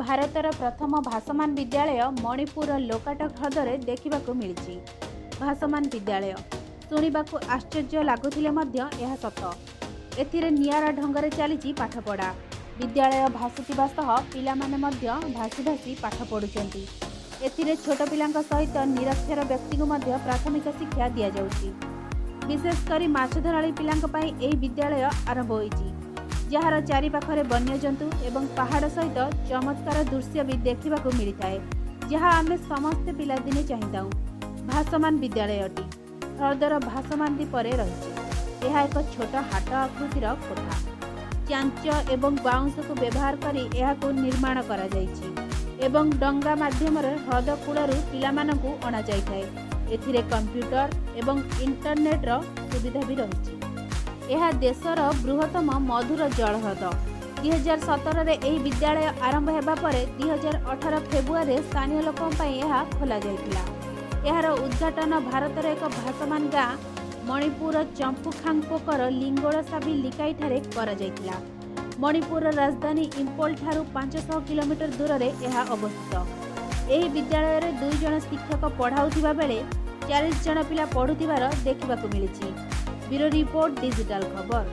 ଭାରତର ପ୍ରଥମ ଭାସମାନ ବିଦ୍ୟାଳୟ ମଣିପୁରର ଲୋକାଟକ ହ୍ରଦରେ ଦେଖିବାକୁ ମିଳିଛି। ଭାସମାନ ବିଦ୍ୟାଳୟ ଶୁଣିବାକୁ ଆଶ୍ଚର୍ଯ୍ୟ ଲାଗୁଥିଲେ ମଧ୍ୟ ଏହା ସତ। ଏଥିରେ ନିଆରା ଢଙ୍ଗରେ ଚାଲିଛି ପାଠପଢ଼ା। ବିଦ୍ୟାଳୟ ଭାସୁଥିବା ସହ ପିଲାମାନେ ମଧ୍ୟ ଭାସି ଭାସି ପାଠ ପଢ଼ୁଛନ୍ତି। ଏଥିରେ ଛୋଟ ପିଲାଙ୍କ ସହିତ ନିରକ୍ଷର ବ୍ୟକ୍ତିଙ୍କୁ ମଧ୍ୟ ପ୍ରାଥମିକ ଶିକ୍ଷା ଦିଆଯାଉଛି। ବିଶେଷ କରି ମାଛ ଧରାଳି ପିଲାଙ୍କ ପାଇଁ ଏହି ବିଦ୍ୟାଳୟ ଆରମ୍ଭ ହୋଇଛି, ଯାହାର ଚାରିପାଖରେ ବନ୍ୟଜନ୍ତୁ ଏବଂ ପାହାଡ଼ ସହିତ ଚମତ୍କାର ଦୃଶ୍ୟ ବି ଦେଖିବାକୁ ମିଳିଥାଏ, ଯାହା ଆମେ ସମସ୍ତେ ପିଲାଦିନେ ଚାହିଁଥାଉ। ଭାସମାନ ବିଦ୍ୟାଳୟଟି ହ୍ରଦର ଭାସମାନ ଦ୍ୱୀପରେ ରହିଛି। ଏହା ଏକ ଛୋଟ ହାଟ ଆକୃତିର କୋଠା। ଚାଞ୍ଚ ଏବଂ ବାଉଁଶକୁ ବ୍ୟବହାର କରି ଏହାକୁ ନିର୍ମାଣ କରାଯାଇଛି ଏବଂ ଡଙ୍ଗା ମାଧ୍ୟମରେ ହ୍ରଦ କୂଳରୁ ପିଲାମାନଙ୍କୁ ଅଣାଯାଇଥାଏ। ଏଥିରେ କମ୍ପ୍ୟୁଟର ଏବଂ ଇଣ୍ଟରନେଟ୍ର ସୁବିଧା ବି ରହିଛି। ଏହା ଦେଶର ବୃହତ୍ତମ ମଧୁର ଜଳ ହ୍ରଦ। 2017ରେ ଏହି ବିଦ୍ୟାଳୟ ଆରମ୍ଭ ହେବା ପରେ 2018 ଫେବୃଆରୀରେ ସ୍ଥାନୀୟ ଲୋକଙ୍କ ପାଇଁ ଏହା ଖୋଲାଯାଇଥିଲା। ଏହାର ଉଦ୍ଘାଟନ ଭାରତର ଏକ ଭାସମାନ ଗାଁ ମଣିପୁରର ଚମ୍ପୁଖାଙ୍ଗପୋକର ଲିଙ୍ଗୋଳସାବି ଲିକାଇଠାରେ କରାଯାଇଥିଲା। ମଣିପୁରର ରାଜଧାନୀ ଇମ୍ଫଲଠାରୁ 500 କିଲୋମିଟର ଦୂରରେ ଏହା ଅବସ୍ଥିତ। ଏହି ବିଦ୍ୟାଳୟରେ ଦୁଇ ଜଣ ଶିକ୍ଷକ ପଢ଼ାଉଥିବା ବେଳେ 40 ଜଣ ପିଲା ପଢ଼ୁଥିବାର ଦେଖିବାକୁ ମିଳିଛି। ବ୍ୟୁରୋ ରିପୋର୍ଟ, ଡିଜିଟାଲ ଖବର।